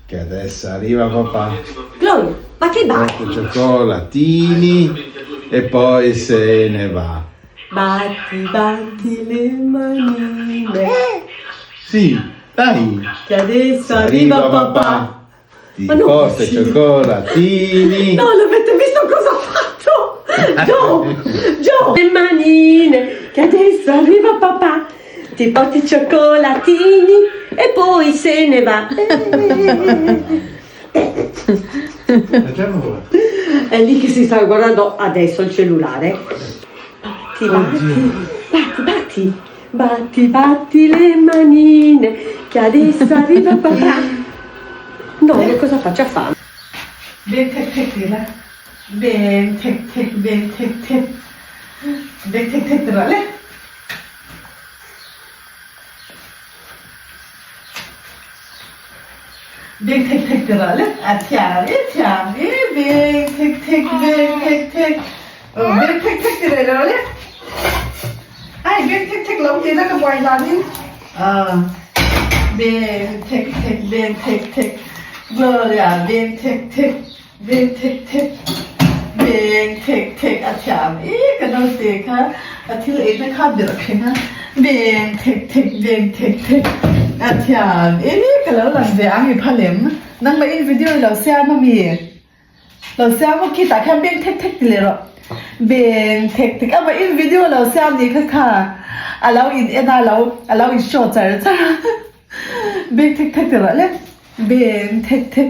Che adesso arriva papà. Gloria, ma che vai? Porta i cioccolatini e poi se ne va. Batti, batti le manine. Sì, dai. Che adesso arriva, Arriva papà. papà. Ti Ma non porta i così. cioccolatini. No, l'avete visto cosa ha fatto? Joe, Joe, le manine, che adesso arriva papà, ti porti i cioccolatini e poi se ne va. Facciamo È lì che si sta guardando adesso il cellulare. Batti, batti, batti, batti, batti, batti le manine, che adesso arriva papà. No, cosa faccia fame? Beng thek thek ti la beng thek thek beng thek thek beng thek thek ti rawh le. Beng thek thek ti rawh le a thiam e thiam e beng thek thek beng thek thek beng thek thek ti reh rawh le. Ai beng thek thek lo ti la ka buai zan in. Beng thek thek beng thek thek Gloria beng thek thek beng thek thek beng thek thek a thiam i ka naute kha a thil ei na kha ber khen a beng thek thek beng thek thek a thiam i ka lo lang ve ang i phalem nangmah in video i lo siam ami. Lo siam u khitah khan beng thek thek ti leh rawh. Beng thek thek amah in video lo siam ni kha kha a lo in en a lo a lo in show char char a beng thek thek ti rawh le beng thek thek.